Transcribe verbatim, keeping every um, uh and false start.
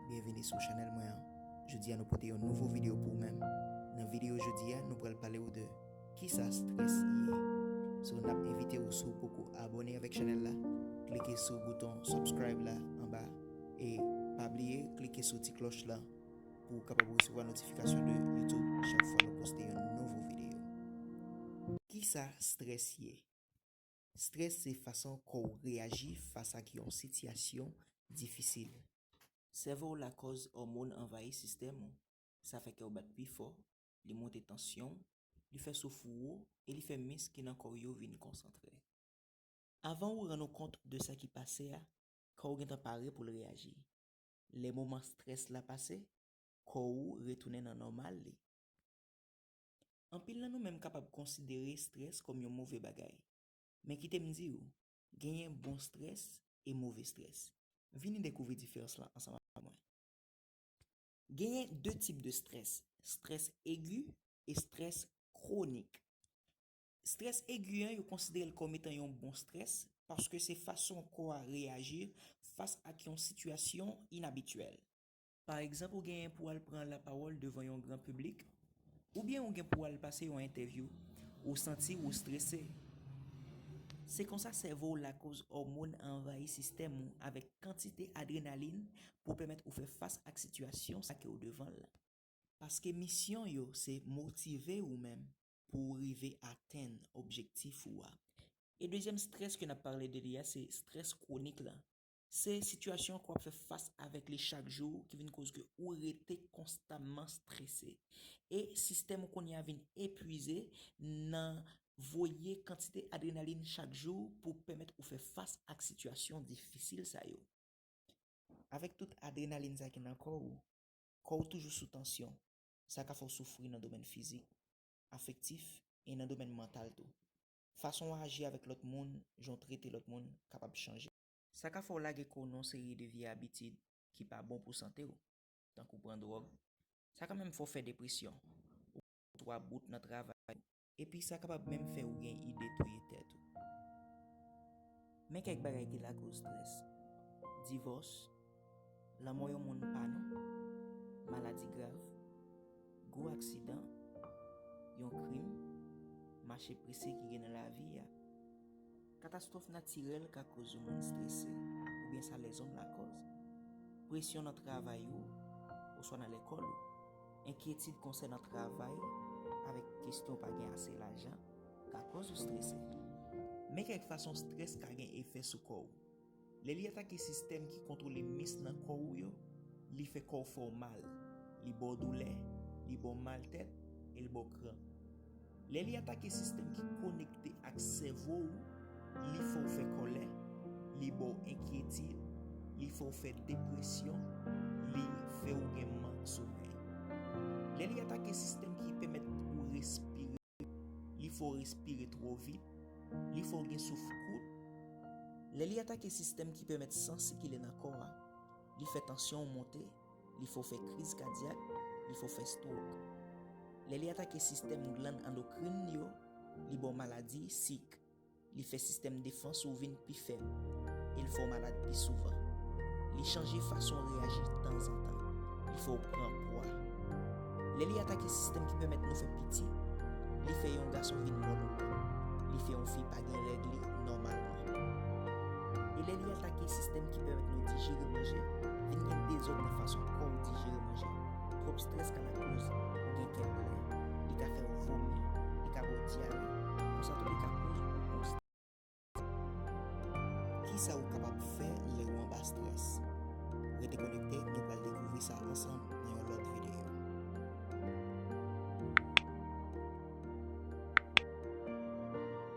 Byenvini sou chanèl mwen an. Jodi a nou pote yon nouvo videyo pou ou menm. Nan videyo jodi a, nou pral pale w de kisa strès ye. So, n ap envite w, si w poko abòne avèk chanèl la, klike sou bouton subscribe la anba e pa bliye klike sou ti klòch la pou w kapab resevwa notifikasyon de YouTube chak fwa nou poste yon nouvo videyo. Kisa strès ye? Strès se fason kò w reyaji fas ak yon sitiyasyon difisil. Sèvo w lakòz òmòn anvayi sistèm ou. Sa fè kè w bat pi fò, li monte tansyon w, li fè souf ou wo e li fè mis ki nan kò w yo vin konsantre. Avan ou rann ou kont de sa ki pase a, kò w gentan pare pou l reyaji. Lè moman strès la pase, kò w retounen nan nòmal li. Anpil nan nou menm kapab konsidere strès kòm yon move bagay. Men kite m di w, genyen bon strès e move strès. Vini dekouvri diferans lan ansanm avèk mwen. Genyen de tip de strès, strès egi e strès kwonik. Strès egi an, yo konsidere l kòm etan yon bon strès paske se fason kò a reyaji fas ak yon sitiyasyon inabityèl. Pa egzanp, ou genyen pou w al pran lapawòl devan yon gran piblik, oubyen ou gen pou w al pase yon entèvyou, ou santi ou strese. Se konsa sèvo w lakòz òmòn anvayi sistèm ou avèk kantite adrenalin pou pèmèt ou fè fas ak sitiyasyon sa ke w devan l la. Paske misyon yo se motive ou menm pou w rive atenn objektif ou a. E dezyèm strès ke n ap pale de li a, se strès kwonik la. Se sitiyasyon ke w ap fè fas avèk li chak jou ki vin koz ke ou rete konstamman strese. E sistèm ou kounye a vin epwize nan voye kantite adrenalin chak jou pou pèmèt ou fè fas ak sitiyasyon difisil sa yo. Avèk tout adrenalin sa ki nan kò w, kò w toujou sou tansyon. Sa ka fè w soufri nan domèn fizik, afektif e nan domèn mantal tou. Fason w aji avèk lòt moun, jan w trete lòt moun kapab chanje. Sa ka fè w lage kò w nan yon seri de vye abitid ki pa bon pou sante w, tankou pran dwòg. Sa ka menm fè w fè depresyon, ou twa bout nan travay, epi sa kapab menm fè w gen ide touye tèt ou. Men kèk bagay ki lakoz strès: divòs, lanmò yon moun pa nou, maladi grav, gwo aksidan, yon krim, mache prese ki gen nan lavi a. Katastwòf natirèl ka koz yon moun strese, oubyen sa lèzòm lakòz. Presyon nan travay ou, oswa nan lekòl ou. Enkyetid konsènan travay avèk kesyon pa gen ase lajan ka koz ou strese. Men kèk fason strès ka gen efè sou kò w. Lè li atake sistèm ki kontwole mis nan kò w yo, li fè kò w fè w mal, li ba w doulè, li ba w mal tèt e li ba w kranp. Lè li atake sistèm ki konekte ak sèvo w, li fè w fè kòlè, li ba w enkyetid, li fè w fè depresyon, li fè w gen mank somèy. Lè li atake sistèm ki pèmèt ou respire, li fè w respire twò vit, li fè w gen souf kout. Lè li atake sistèm ki pèmèt san sikile nan kò a, li fè tansyon w monte, li fè w fè kriz kadyak, li fè w fè stroke. Lè li atake sistèm glann andokrin yo, li ba w maladi sik, li fè sistèm defans ou vin pi fèb, e l fè w malad pi souvan. Li chanje fason w reyaji tanzantan, li fè w pran pwa. Lè li atake sistèm ki pèmèt nou fè pitit, li fè yon gason vin mòn otan, li fè yon fi pa gen règ li nòmalman. E lè li atake sistèm ki pèmèt nou dijere manje, vin gen dezòd nan fason kò w dijere manje. Twòp strès ka lakoz ou gen kè plè, li ka fè w vomi, li ka ba w dyare, konsa tou li ka koz ou gon strès. Kisa ou kapab fè lè ou anba strès? Rete konekte, nou pral dekouvri sa ansanm.